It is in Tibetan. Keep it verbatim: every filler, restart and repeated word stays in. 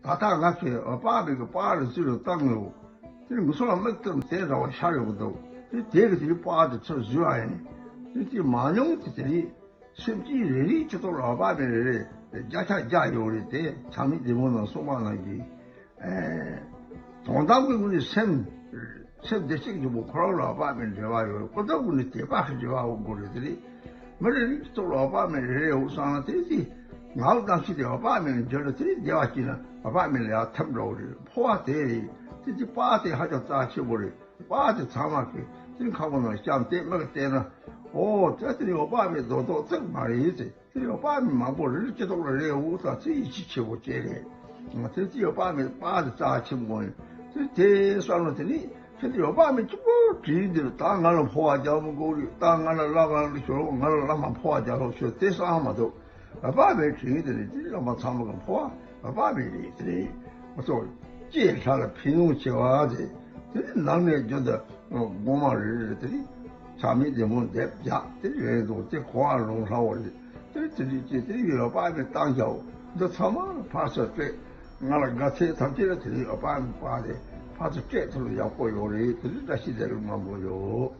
ད་ལྟ་ང་ཚོས་འོད་དཔག་མེད་ཀྱི་པར་རེ་ཚུར་ལ་བཏང་ཡོད། དེ་ནི་ངུ་སོང་ལ་མིག་བཏང་དེ་འདྲ་བ་ཤར་ཡོང་གི་འདུག་དེ་དེ་གི་དེའི་པར་དེ་ཚུར་བཟོས་པ་ཡིན། དེ་དེ་མ་མྱོང་དེ་དེ་རེད། སེམས་ཅན་རེ་རེའི་སྤྱི་ཚོགས་ལ་འོད་དཔག་མེད་རེ་རེ་བརྒྱ་ཆ་བརྒྱ་ཡོད་རེད་དེ། ཆགས་མེད་བདེ་སྨོན་ནང་གསུངས་པ་ནང་བཞིན། ཨེ། དོན་དམ་གྱི་ངོས་ནས་སེམས། སེམས་བདེ་གཤེགས་སྙིང་པོ་ཁོ་རང་ལ་འོད་དཔག་མེད་འབྲེལ་བ་ཡོད་རེད། ཀུན་རྫོབ་ཀྱི་ནི་དད་པ་གི་འབྲེལ་བ་ཡོད་དགོས་རེད། དེ་རེད། མི་རེ་རེའི་སྤྱི་ཚོགས་ལ་འོད་དཔག་མེད་རེ་རེ་ཡོད་བསམ་ན་དེ་དེ་ངའི་གཏམ་ཤེས་དེ་འོད་དཔག་མེད་ལ་འབྱོར་ན་དེ་རེད། བདེ་བ་སྐྱེས་ན་འོད་དཔག་མེད་ལ་ཡར་ཐིམ་འགྲོ་གི་རེད། འཕོ་བ་དེ་རེད། དེ་དེ་པར་དེ་ཧ་ཅང་རྩ་ཆེན་པོ་རེད། པར་དེ་ཚང་མ་གིས་དེ་ཁ་བ་ནང་བཤམས་ཏེ་མིག་བལྟས་ན། ཨོ་དེ་དེ་ནི་འོད་དཔག་མེད་རྡོག་རྡོག་ཙིག་མ་རེད་ཟེར། དེ་འོད་དཔག་མེད་མང་པོ་རེ་རེ་སྤྱི་ཚོགས་ལ་རེ་འོ་ད་ཚེ་ཡིད་ཆེས་ཆེ་བོ་བྱས་རེད། ང་ཚེ་དེ་འོད་དཔག་མེད་པར་དེ་རྩ་ཆེན་པོ་ཡིན། དེ་དེ་བསམ་བློ་དེ་ནི་ཁྱེད་དེ་འོད་དཔག་མེད་གཅིག་པོ་དྲིན་འདིར་ད་ང་ལ་འཕོ་བ་རྒྱག་མི་དགོས་རེད། ད་ང་ལ་བླ་མ་ལ་ཤོར་ང་ལ་བླ་མ་འཕོ་བ་རྒྱག་ལོག་ཤོར་དེ་བསམ་མ་གཏོགས། འོད་དཔག་མེད་དྲིན་དེ་རེད། དེ་བླ་མ་ཚང་མ་གི་འཕོ་བ་འོད་དཔག་མེད་རེད། དེ་རེད་མ་གཏོགས། ལྕེ་ལྷ་ལ་ཕན་ཡོན་ཆེ་བ་དེ། དེ་ནི་ནང་ནས་རྒྱུ་དང་སྒོ་མ་རེ་རེ་དེ་ནི་ཆགས་མེད་བདེ་སྨོན་སྡེབ་བརྒྱ་དེ་རེ་འདུག་དེ་གོ་བ་རུང་སླ་བོ་རེད། དེ་དེ་རིགས་ཀྱི་དེ་ཡོད་པ་མི་བཏང་བྱའོ། འདི་ཚང་མ་ཕར་ཚུར་སྤྲད། ང་ལ་དགའ་ཚལ་ཐམས་ཅད་ལ་དེ་ཡོད་པ་མི་པ་དེ་ཕར་ཚུར་སྤྲད་ཐུབ་ན་ཡག་པོ་ཡོད་རེད། དེ་རིགས་བཀྲ་ཤིས་བདེ་ལེགས་མང་པོ་ཡོད།